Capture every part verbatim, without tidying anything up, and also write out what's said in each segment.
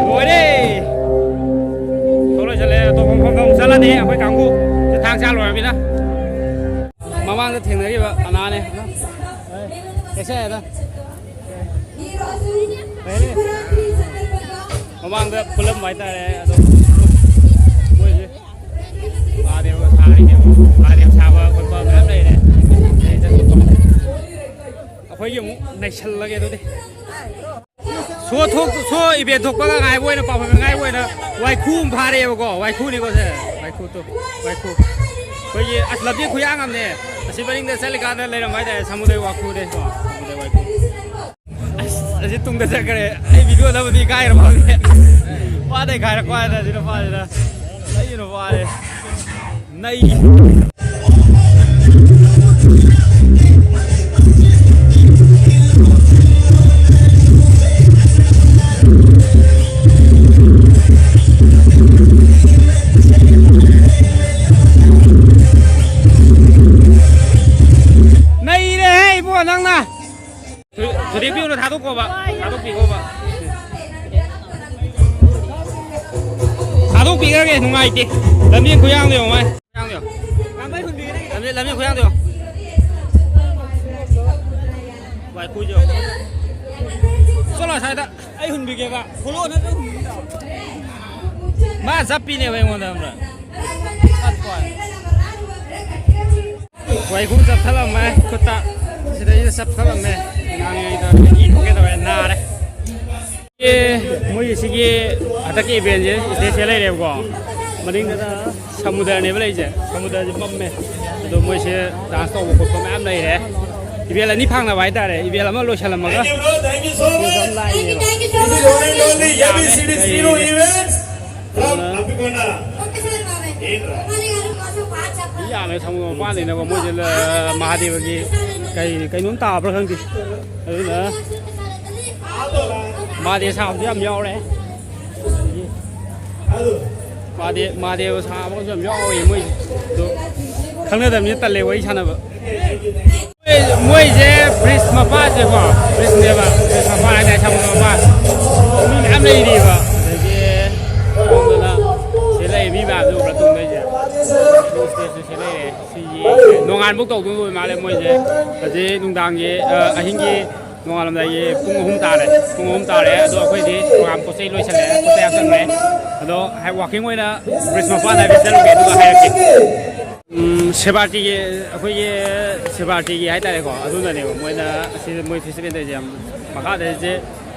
ꯂꯣꯏꯔꯦ꯫ ꯊꯣꯛꯂꯣꯏꯁꯤꯜꯂꯦ꯫ ꯑꯇꯣꯞꯄ ꯃꯐꯝꯗ ꯑꯃꯨꯛ ꯆꯠꯂꯅꯤ ꯑꯩꯈꯣꯏ ꯀꯥꯡꯕꯨ꯫ ꯊꯥꯡ ꯆꯥ ꯂꯣꯏꯔꯃꯤꯅ꯫ ꯃꯃꯥꯡꯗ ꯊꯦꯡꯅꯈꯤꯕ ꯑꯅꯥꯅꯦ꯫ ꯀꯩꯁꯦ ꯍꯥꯏꯗ꯫ ꯃꯃꯥꯡꯗ ꯄꯨꯜꯂꯝꯕ ꯍꯥꯏꯇꯥꯔꯦ꯫ ꯑꯗꯣ ꯃꯣꯏꯁꯦ ꯃꯍꯥꯗꯦꯕ ꯁꯥꯔꯤꯅꯦꯕ꯫ ꯃꯍꯥꯗꯦꯕ ꯁꯥꯕ ꯈꯣꯠꯄ ꯃꯌꯥꯝ ꯂꯩꯔꯦ꯫ ꯑꯩꯈꯣꯏꯒꯤ ꯑꯃꯨꯛ ꯅꯩꯁꯜꯂꯒꯦ ꯑꯗꯨꯗꯤ꯫ ꯁꯣ ꯊꯣꯛ-, ꯁꯣ ꯏꯚꯦꯟ ꯊꯣꯛꯄꯒ ꯉꯥꯏꯕ ꯑꯣꯏꯅ, ꯄꯥꯎ ꯐꯥꯎꯅ ꯉꯥꯏꯕ ꯑꯣꯏꯅ ꯋꯥꯏꯈꯨ ꯑꯃ ꯐꯥꯔꯛꯑꯦꯕꯀꯣ꯫ ꯋꯥꯏꯈꯨꯅꯤꯀꯣ ꯁꯦ꯫ ꯋꯥꯏꯈꯨ ꯇꯨ꯫ ꯋꯥꯏꯈꯨ꯫ ꯑꯩꯈꯣꯏꯒꯤ ꯑꯁ ꯂꯝꯖꯦꯟ ꯈꯨꯌꯥꯡ ꯑꯃꯅꯦ꯫ ꯑꯁꯤ ꯃꯅꯤꯡꯗ ꯆꯠꯂꯤꯀꯥꯟꯗ ꯂꯩꯔꯝꯕ ꯍꯥꯏꯇꯥꯔꯦ ꯁꯃꯨꯗ꯭ꯔ ꯋꯥꯏꯈꯨꯅꯦ꯫ ꯁꯃꯨꯗ꯭ꯔ ꯋꯥꯏꯈꯨ꯫ ꯑꯁ ꯑꯁꯤ ꯇꯨꯡꯗ ꯆꯠꯈ꯭ꯔꯦ꯫ ꯑꯩ ꯚꯤꯗꯤꯑꯣ ꯅꯝꯕꯗꯤ ꯏꯀꯥꯏꯔ ꯃꯥꯜꯂꯦ꯫ ꯋꯥꯗꯩ ꯈꯥꯏꯔꯛꯄ ꯍꯥꯏꯇꯥꯔꯦ ꯁꯤ ꯅꯨꯄꯥꯁꯤꯅ꯫ ꯑꯩ ꯅꯨꯄꯥꯁꯦ꯫ ꯅꯩ꯫ ꯅꯩꯔꯦꯍꯦ ꯏꯕꯣ ꯅꯪꯅ꯫ ꯊꯨ-, ꯊꯨꯗꯦꯛꯄꯤꯌꯨꯅ ꯊꯥꯗꯣꯛꯀꯣꯕ꯫ ꯊꯥꯗꯣꯛꯄꯤꯈꯣꯕ꯫ ꯊꯥꯗꯣꯛꯄꯤꯈ꯭ꯔꯒꯦ, ꯅꯨꯡꯉꯥꯏꯇꯦ꯫ ꯂꯝꯖꯦꯟ ꯈꯨꯌꯥꯡꯗꯣ ꯌꯦꯡꯉꯣ ꯃꯥꯏ꯫ ꯈꯨꯌꯥꯡꯗꯣ ꯌꯦꯡꯉꯣ꯫ ꯂꯝꯖꯦꯟ, ꯂꯝꯖꯦꯟ ꯈꯨꯌꯥꯡꯗꯣ ꯌꯦꯡꯉꯣ꯫ ꯋꯥꯏꯈꯨꯁꯦ ꯌꯦꯡꯉꯣ꯫ ꯆꯠꯂꯣ ꯑꯁ꯭ꯋꯥꯏꯗ꯫ ꯑꯩ ꯍꯨꯟꯕꯤꯒꯦꯕ꯫ ꯈꯨꯂꯣ ꯅꯠꯇ꯭ꯔ ꯍꯨꯟꯕꯤꯒꯦ? ꯃꯥ ꯆꯞꯄꯤꯅꯦꯕ ꯑꯩꯉꯣꯟꯗ ꯈꯪꯕ꯭ꯔꯥ? ꯆꯠꯄ ꯋꯥꯅꯤ꯫ ꯋꯥꯏꯈꯨ ꯆꯞꯊꯠꯂꯝꯃꯦ ꯈꯨꯠꯇ꯫ ꯁꯤꯗꯩꯁꯤꯗ ꯆꯞꯊꯠꯂꯝꯃꯦ꯫ ꯉꯥꯡꯉꯩꯗ ꯏ ꯊꯣꯛꯀꯦ ꯇꯧꯋꯦ, ꯅꯥꯔꯦ꯫ ꯑꯦ, ꯃꯣꯏꯒꯤ ꯁꯤꯒꯤ ꯍꯟꯗꯛꯀꯤ ꯏꯚꯦꯟꯁꯦ ꯁꯤꯗꯩ ꯁꯤꯗ ꯂꯩꯔꯦꯕꯀꯣ꯫ ꯃꯅꯤꯡꯗꯅ ꯁꯃꯨꯗ꯭ꯔꯅꯦꯕ ꯂꯩꯔꯤꯁꯦ꯫ ꯁꯃꯨꯗ꯭ꯔꯁꯦ ꯃꯝꯃꯦ꯫ ꯑꯗꯣ ꯃꯣꯏꯁꯦ ꯗꯥꯟꯁ ꯇꯧꯕ ꯈꯣꯠꯄ ꯃꯌꯥꯝ ꯂꯩꯔꯦ꯫ ꯏꯚꯦꯟ ꯑꯅꯤ ꯐꯥꯡꯅꯕ ꯍꯥꯏꯇꯥꯔꯦ꯫ ꯏꯚꯦꯟ ꯑꯃ ꯂꯣꯏꯁꯤꯜꯂꯝꯃꯒ Thank you, thank you so much. This is one and only A B C D Zero Events from Apikonda. Okay, sir, bye-bye. ఏంట్రా? మళ్ళీ కలుద్దాం. ꯇꯥꯔꯦ ꯁꯃꯨꯗ꯭ꯔ ꯃꯄꯥꯟꯗꯩꯅꯀꯣ, ꯃꯣꯏꯁꯦ ꯂ-, ꯃꯍꯥꯗꯦꯕꯒꯤ ꯀꯩ, ꯀꯩꯅꯣꯝ ꯇꯥꯕ꯭ꯔꯥ ꯈꯪꯗꯦ꯫ ꯑꯗꯨꯅ ꯃꯍꯥꯗꯦꯕ ꯁꯥꯕꯁꯨ ꯌꯥꯝ ꯌꯥꯎꯔꯦ꯫ ꯃꯍꯥꯗꯦꯕ, ꯃꯍꯥꯗꯦꯕ ꯁꯥꯕꯒꯁꯨ ꯌꯥꯝ ꯌꯥꯎꯔꯤ ꯃꯣꯏ꯫ ꯑꯗꯣ ꯈꯪꯅꯗꯕꯅꯤꯅ ꯇꯜꯂꯦ ꯋꯥꯔꯤ ꯁꯥꯟꯅꯕ꯫ ꯃꯣꯏ-, ꯃꯣꯏꯁꯦ ꯕ꯭ꯔꯤꯖ ꯃꯄꯥꯁꯦꯀꯣ, ꯕ꯭ꯔꯤꯖꯅꯦꯕ, ꯕ꯭ꯔꯤꯖ ꯃꯄꯥ ꯍꯥꯏꯇꯥꯔꯦ, ꯁꯃꯨꯗ꯭ꯔ ꯃꯄꯥ꯫ ꯃꯤ ꯃꯌꯥꯝ ꯂꯩꯔꯤꯕ꯫ ꯑꯗꯒꯤ ꯁꯣꯝꯗꯅ ꯁꯤ ꯂꯩ, ꯃꯤ ꯃꯌꯥꯝꯁꯦ ꯎꯕ꯭ꯔꯥ ꯇꯨꯡꯗꯩꯁꯦ? ꯁꯤ ꯂꯩꯔꯦ꯫ ꯁꯤ ꯌꯦꯡꯉꯦ꯫ ꯅꯣꯡꯉꯥꯟꯕꯨꯛ ꯇꯧꯗꯣꯏ ꯑꯣꯏ ꯃꯥꯜꯂꯦ ꯃꯣꯏꯁꯦ꯫ ꯍꯧꯖꯤꯛ ꯅꯨꯡꯗꯥꯡꯒꯤ, ꯑ, ꯑꯍꯤꯡꯒꯤ ꯅꯣꯡꯉꯥꯜꯂꯝꯗꯥꯏꯒꯤ ꯄꯨꯡ ꯑꯍꯨꯝ ꯇꯥꯔꯦ꯫ ꯄꯨꯡ ꯑꯍꯨꯝ ꯇꯥꯔꯦ꯫ ꯑꯗꯣ ꯑꯩꯈꯣꯏꯗꯤ ꯄ꯭ꯔꯣꯒ꯭ꯔꯥꯝ ꯄꯣꯠ ꯆꯩ ꯂꯣꯏꯁꯜꯂꯛꯑꯦ꯫ ꯄꯣꯠ ꯆꯩ ꯍꯥꯞꯆꯟꯈ꯭ꯔꯦ꯫ ꯑꯗꯣ ꯍꯥꯏ-, ꯋꯥꯀꯤꯡ ꯑꯣꯏꯅ ꯕ꯭ꯔꯤꯖ ꯃꯄꯥꯟ ꯍꯥꯏꯐꯦꯠ ꯆꯠꯂꯨꯒꯦ, ꯑꯗꯨꯒ ꯍꯥꯏꯔꯛꯀꯦ꯫ ꯎꯝ, ꯁꯦꯕꯥꯔꯇꯤꯒꯤ, ꯑꯩꯈꯣꯏꯒꯤ ꯁꯦꯕꯥꯔꯇꯤꯒꯤ ꯍꯥꯏꯇꯥꯔꯦꯀꯣ, ꯑꯗꯨꯅꯅꯦꯕ ꯃꯣꯏꯅ ꯑꯁꯤꯗ ꯃꯣꯏ ꯐꯦꯁꯇꯤꯚꯦꯜ ꯇꯧꯔꯤꯁꯦ ꯌꯥꯝ ꯃꯈꯥꯗ ꯍꯧꯖꯤꯛ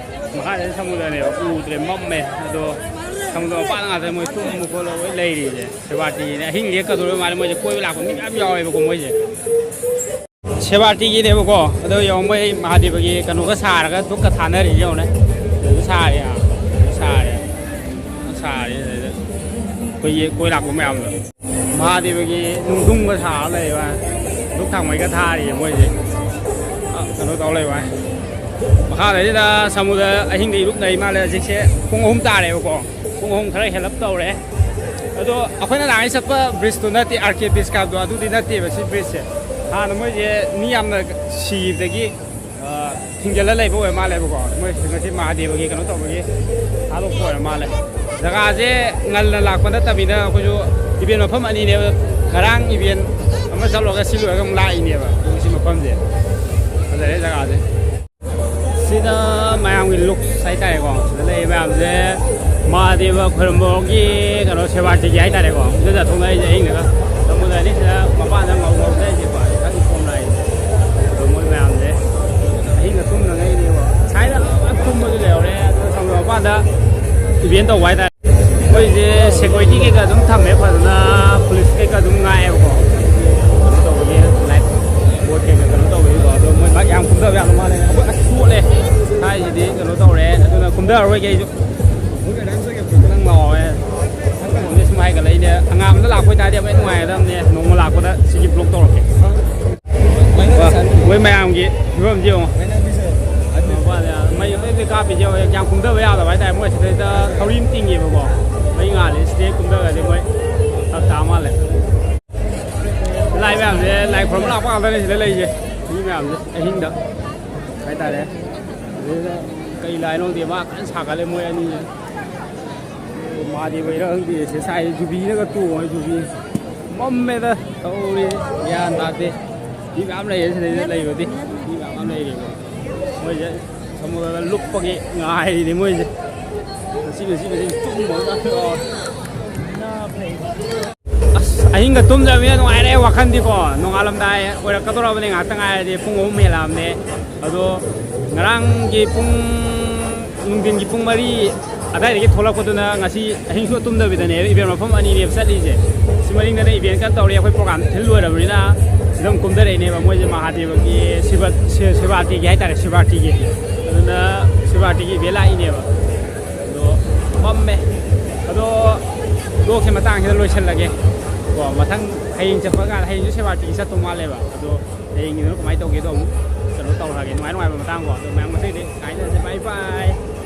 ꯃꯈꯥꯗ ꯁꯃꯨꯗ꯭ꯔꯅꯦꯕ, ꯎꯗ꯭ꯔꯦ, ꯃꯝꯃꯦ꯫ ꯑꯗꯣ ꯁꯃꯨꯗ꯭ꯔ ꯃꯄꯥꯟ ꯉꯥꯛꯇ ꯃꯣꯏ ꯇꯨꯝꯕ ꯈꯣꯠꯂ ꯂꯣꯏ ꯂꯩꯔꯤꯁꯦ꯫ ꯁꯦꯕꯥꯔꯇꯤꯅꯦ, ꯑꯍꯤꯡ ꯂꯦꯛꯀꯗꯧꯔꯤꯕ ꯃꯥꯜꯂꯦ ꯃꯣꯏꯁꯦ, ꯀꯣꯏꯕ ꯂꯥꯛꯄ ꯃꯤ ꯃꯌꯥꯝ ꯌꯥꯎꯋꯦꯕꯀꯣ ꯃꯣꯏꯁꯦ꯫ ꯁꯦꯕꯥꯔꯇꯤꯒꯤꯅꯦꯕꯀꯣ, ꯑꯗꯣ ꯌꯦꯡꯉꯣ ꯃꯣꯏ ꯃꯍꯥꯗꯦꯕꯒꯤ ꯀꯩꯅꯣꯒ ꯁꯥꯔꯒ ꯙꯨꯞꯀ ꯊꯥꯅꯔꯤ ꯌꯦꯡꯉꯣꯅꯦ꯫ ꯑꯗꯨ ꯁꯥꯔꯦ, ꯑꯥ, ꯑꯗꯨ ꯁꯥꯔꯦ, ꯑꯗꯨ ꯁꯥꯔꯦ ꯑꯗꯨꯗ ꯑꯩꯈꯣꯏꯒꯤ ꯀꯣꯏ ꯂꯥꯛꯄ ꯃꯌꯥꯝꯗꯣ꯫ ꯃꯍꯥꯗꯦꯕꯒꯤ ꯅꯨꯡꯗꯨꯝꯒ ꯁꯥꯔ ꯂꯩꯕ, ꯙꯨꯞ ꯊꯥꯎꯃꯩꯒ ꯊꯥꯔꯤꯌꯦ ꯃꯣꯏꯁꯦ꯫ ꯑ, ꯀꯩꯅꯣ ꯇꯧ ꯂꯩꯕ꯫ ꯃꯈꯥꯗꯩꯁꯤꯗ ꯁꯃꯨꯗ꯭ꯔ ꯑꯍꯤꯡꯗ ꯏꯔꯨꯞꯅꯩ ꯃꯥꯜꯂꯦ꯫ ꯍꯧꯖꯤꯛꯁꯦ ꯄꯨꯡ ꯑꯍꯨꯝ ꯇꯥꯔꯦꯕꯀꯣ꯫ ꯄꯨꯡ ꯑꯍꯨꯝ ꯈꯔ ꯍꯦꯜꯂꯞ ꯇꯧꯔꯦ꯫ ꯑꯗꯣ ꯑꯩꯈꯣꯏꯅ ꯅꯍꯥꯟꯒꯩ ꯆꯠꯄ ꯕ꯭ꯔꯤꯖꯇꯨ ꯅꯠꯇꯦ, ꯑꯥꯔ ꯀꯦ ꯕ꯭ꯔꯤꯖ ꯀꯥꯕꯗꯣ ꯑꯗꯨꯗꯤ ꯅꯠꯇꯦꯕ ꯁꯤ ꯕ꯭ꯔꯤꯖꯁꯦ꯫ ꯍꯥꯟꯅ ꯃꯣꯏꯁꯦ ꯃꯤ ꯌꯥꯝꯅ ꯁꯤꯕꯗꯒꯤ, ꯑ, ꯊꯤꯡꯖꯤꯜꯂ ꯂꯩꯕ ꯑꯣꯏꯔ ꯃꯥꯜꯂꯦꯕꯀꯣ꯫ ꯃꯣꯏ ꯉꯁꯤ ꯃꯍꯥꯗꯦꯕꯒꯤ ꯀꯩꯅꯣ ꯇꯧꯕꯒꯤ ꯊꯥꯗꯣꯛꯄ ꯑꯣꯏꯔ ꯃꯥꯜꯂꯦ꯫ ꯖꯒꯥꯁꯦ ꯉꯟꯅ ꯂꯥꯛꯄ ꯅꯠꯇꯕꯅꯤꯅ ꯑꯩꯈꯣꯏꯁꯨ ꯏꯚꯦꯟ ꯃꯐꯝ ꯑꯅꯤꯅꯦꯕ꯫ ꯉꯔꯥꯡ ꯏꯚꯦꯟ ꯑꯃ ꯆꯠꯂꯨꯔꯒ ꯁꯤ ꯂꯣꯏꯔꯒ ꯑꯃꯨꯛ ꯂꯥꯛꯏꯅꯦꯕ꯫ ꯑꯗꯨ ꯁꯤ ꯃꯐꯝꯁꯦ ꯐꯖꯔꯦ ꯖꯒꯥꯁꯦ꯫ ꯁꯤꯗ ꯃꯌꯥꯝꯒꯤ ꯂꯨꯛꯁ ꯍꯥꯏꯇꯥꯔꯦꯀꯣ, ꯁꯤꯗ ꯂꯩꯔꯤꯕ ꯃꯌꯥꯝꯁꯦ ꯃꯍꯥꯗꯦꯕ ꯈꯣꯏꯔꯝꯕꯒꯤ ꯀꯩꯅꯣ ꯁꯦꯕꯥꯔꯇꯤꯒꯤ ꯍꯥꯏꯇꯥꯔꯦꯀꯣ꯫ ꯁꯤꯗ ꯆꯠꯊꯣꯛꯅꯔꯤꯁꯦ ꯑꯍꯤꯡꯗꯒ ꯇꯧꯅꯔꯅꯤ꯫ ꯁꯤꯗ ꯃꯄꯥꯟꯗ ꯉꯧ ꯉꯧ ꯂꯩꯔꯤꯁꯦꯀꯣ, ꯈꯤꯇꯪ ꯊꯣꯡꯅ ꯍꯥꯏꯁꯦ꯫ ꯑꯗꯣ ꯃꯣꯏ ꯃꯌꯥꯝꯁꯦ ꯑꯍꯤꯡꯗ ꯇꯨꯝꯅꯉꯩꯅꯦꯕ꯫ ꯁꯥꯏꯗ ꯂꯣꯏ ꯇꯨꯝꯕꯁꯨ ꯂꯩꯍꯧꯔꯦ꯫ ꯑꯗꯨꯒ ꯁꯣꯝꯗ ꯃꯄꯥꯟꯗ ꯏꯚꯦꯟ ꯇꯧꯕ ꯍꯥꯏꯇꯥꯔꯦ꯫ ꯑꯩꯈꯣꯏꯁꯦ ꯁꯦꯀ꯭ꯌꯨꯔꯤꯇꯤ ꯀꯩꯀꯥ ꯑꯗꯨꯝ ꯊꯝꯃꯦ ꯐꯖꯅ, ꯄꯨꯂꯤꯁ ꯀꯩꯀꯥ ꯑꯗꯨꯝ ꯉꯥꯛꯑꯦꯕꯀꯣ꯫ ꯀꯩꯅꯣ ꯇꯧꯕꯒꯤ, ꯂꯥꯏꯠ ꯕꯣꯔꯗ ꯀꯩꯀꯥ ꯀꯩꯅꯣ ꯇꯧꯕꯒꯤꯀꯣ꯫ ꯑꯗꯣ ꯃꯣꯏ ꯃꯥꯏꯛ ꯌꯥꯝ ꯀꯨꯝꯊꯕ ꯌꯥꯝ ꯃꯥꯜꯂꯦ꯫ ꯑꯩꯈꯣꯏ ꯑꯁ ꯆꯣꯠꯂꯦ ꯍꯥꯏꯁꯤꯗꯤ ꯀꯩꯅꯣ ꯇꯧꯔꯦ꯫ ꯑꯗꯨꯅ ꯀꯨꯝꯊꯔꯔꯣꯏꯒꯦ ꯑꯩꯁꯨ꯫ ꯅꯪ ꯂꯥꯛꯑꯣꯍꯦ꯫ ꯁꯨꯝ ꯍꯥꯏꯒꯠꯂꯛꯏꯅꯦ꯫ ꯑꯉꯥꯡ ꯑꯃ ꯂꯥꯛꯄ ꯑꯣꯏꯇꯥꯔꯗꯤ ꯑꯃꯨꯛ ꯅꯨꯡꯉꯥꯏꯒꯗꯕꯅꯦ, ꯅꯣꯡꯃ ꯂꯥꯛꯄꯗ ꯁꯤꯒꯤ ꯕ꯭ꯂꯣꯛ ꯇꯧꯔꯛꯀꯦ꯫ ꯃꯣꯏ ꯃꯌꯥꯝꯒꯤ ꯐꯤꯕꯝꯁꯦ ꯌꯦꯡꯉꯣ꯫ ꯃꯩ ꯍꯧꯖꯤꯛ ꯍꯧꯖꯤꯛ ꯀꯥꯞꯄꯤꯁꯦ ꯌꯦꯡꯉꯣ, ꯌꯥꯝ ꯀꯨꯝꯊꯕ ꯌꯥꯗꯕ ꯍꯥꯏꯇꯥꯔꯦ꯫ ꯃꯣꯏ ꯁꯤꯗꯩꯗ ꯊꯧꯔꯤ ꯑꯃ ꯇꯤꯡꯉꯦꯕꯀꯣ, ꯃꯩ ꯉꯥꯜꯂꯦ꯫ ꯁꯤꯗꯩ ꯀꯨꯝꯊꯔꯒꯗꯤ ꯃꯣꯏ ꯐꯔꯛ ꯇꯥ ꯃꯥꯜꯂꯦ꯫ ꯂꯥꯏ ꯃꯌꯥꯝꯁꯦ ꯂꯥꯏ ꯈꯨꯔꯨꯝꯕ ꯂꯥꯛꯄ ꯉꯥꯛꯇꯅꯦ ꯁꯤꯗ ꯂꯩꯔꯤꯁꯦ꯫ ꯃꯤ ꯃꯌꯥꯝꯁꯦ ꯑꯍꯤꯡꯗ ꯍꯥꯏꯇꯥꯔꯦ꯫ ꯑꯗꯨꯗ ꯀꯩ ꯂꯥꯏꯅꯣ ꯈꯪꯗꯦ, ꯃꯥ ꯀꯟꯅ ꯁꯥꯒꯠꯂꯦ ꯃꯣꯏ ꯑꯅꯤꯁꯦ꯫ ꯃꯍꯥꯗꯦꯕ ꯏꯔꯥ ꯈꯪꯗꯦ ꯁꯦ ꯁꯥꯏ, ꯖꯨꯕꯤꯅꯒ ꯇꯣꯡꯉꯦ, ꯖꯨꯕꯤ꯫ ꯃꯝꯃꯦꯗ ꯇꯧꯔꯤ, ꯒ꯭ꯌꯥꯟ ꯇꯥꯗꯦ꯫ ꯃꯤ ꯃꯌꯥꯝ ꯂꯩꯌꯦ ꯁꯤꯗꯩꯗ ꯂꯩꯕꯗꯤ꯫ ꯃꯤ ꯃꯌꯥꯝ ꯑꯃ ꯂꯩꯔꯤꯕ꯫ ꯃꯣꯏꯁꯦ ꯁꯃꯨꯗ꯭ꯔꯗ ꯂꯨꯞꯄꯒꯤ ꯉꯥꯏꯔꯤꯅꯦ ꯃꯣꯏꯁꯦ꯫ ꯃꯁꯤ, ꯃꯁꯤ, ꯃꯁꯤ ꯇꯨꯝꯕ ꯉꯥꯛꯇ ꯉꯥꯏꯔꯦ꯫ ꯑꯁ, ꯑꯍꯤꯡꯒ ꯇꯨꯝꯗ꯭ꯔꯕꯅꯤꯅ ꯅꯨꯡꯉꯥꯏꯔꯦ ꯋꯥꯈꯜꯗꯤꯀꯣ꯫ ꯅꯣꯡꯉꯥꯜꯂꯝꯗꯥꯏ ꯑꯣꯏꯔꯛꯀꯗꯧꯔꯕꯅꯦ, ꯉꯥꯏꯍꯥꯛꯇ ꯉꯥꯏꯔꯗꯤ꯫ ꯄꯨꯡ ꯑꯍꯨꯝ ꯍꯦꯜꯂꯛꯑꯕꯅꯦ꯫ ꯑꯗꯣ ꯉꯔꯥꯡꯒꯤ ꯄꯨꯡ, ꯅꯨꯡꯊꯤꯟꯒꯤ ꯄꯨꯡ ꯃꯔꯤ ꯑꯗꯥꯏꯗꯒꯤ ꯊꯣꯛꯂꯛꯄꯗꯨꯅ ꯉꯁꯤ ꯑꯍꯤꯡ ꯁꯨꯡꯇꯨꯝ ꯇꯨꯝꯗꯕꯤꯗꯅꯦ ꯏꯚꯦꯟ ꯃꯐꯝ ꯑꯅꯤꯅꯦꯕ ꯆꯠꯂꯤꯁꯦ꯫ ꯁꯤ ꯃꯅꯤꯡꯗꯅ ꯏꯚꯦꯟ ꯀꯟꯅ ꯇꯧꯔꯤ꯫ ꯑꯩꯈꯣꯏ ꯄ꯭ꯔꯣꯒꯥꯝ ꯊꯤꯜ ꯂꯣꯏꯔꯕꯅꯤꯅ ꯁꯤꯗ ꯑꯃꯨꯛ ꯀꯨꯝꯊꯔꯛꯏꯅꯦꯕ꯫ ꯃꯣꯏꯁꯦ ꯃꯍꯥꯗꯦꯕꯒꯤ ꯁꯤꯕ-, ꯁꯤ-, ꯁꯤꯕꯔꯥꯇꯤꯒꯤ ꯍꯥꯏꯇꯥꯔꯦ, ꯁꯤꯕꯔꯥꯇꯤꯒꯤ꯫ ꯑꯗꯨꯅ ꯁꯤꯕꯔꯥꯇꯤꯒꯤ ꯏꯚꯦꯟ ꯂꯥꯛꯏꯅꯦꯕ꯫ ꯑꯗꯣ ꯃꯝꯃꯦ꯫ ꯑꯗꯣ ꯕ꯭ꯂꯣꯛꯁꯦ ꯃꯇꯥꯡꯁꯤꯗ ꯂꯣꯏꯁꯤꯜꯂꯒꯦ꯫ ꯀꯣ, ꯃꯊꯪ ꯍꯌꯦꯡ ꯆꯠꯄ ꯀꯥꯟꯗ, ꯍꯌꯦꯡꯁꯨ ꯁꯤꯕꯔꯥꯇꯤꯒꯤ ꯆꯠꯇꯧ ꯃꯥꯜꯂꯦꯕ꯫ ꯑꯗꯣ ꯍꯌꯦꯡꯒꯤꯗꯨꯅ ꯀꯃꯥꯏꯅ ꯇꯧꯒꯦꯗꯣ ꯑꯃꯨꯛ ꯀꯩꯅꯣ ꯇꯧꯔꯛꯑꯒꯦ, ꯅꯨꯡꯉꯥꯏ ꯅꯨꯡꯉꯥꯏꯕ ꯃꯇꯥꯡꯀꯣ꯫ ꯑꯗꯣ ꯃꯌꯥꯝ ꯉꯁꯤꯗꯤ ꯀꯥꯏꯅꯔꯁꯦ, bye bye꯫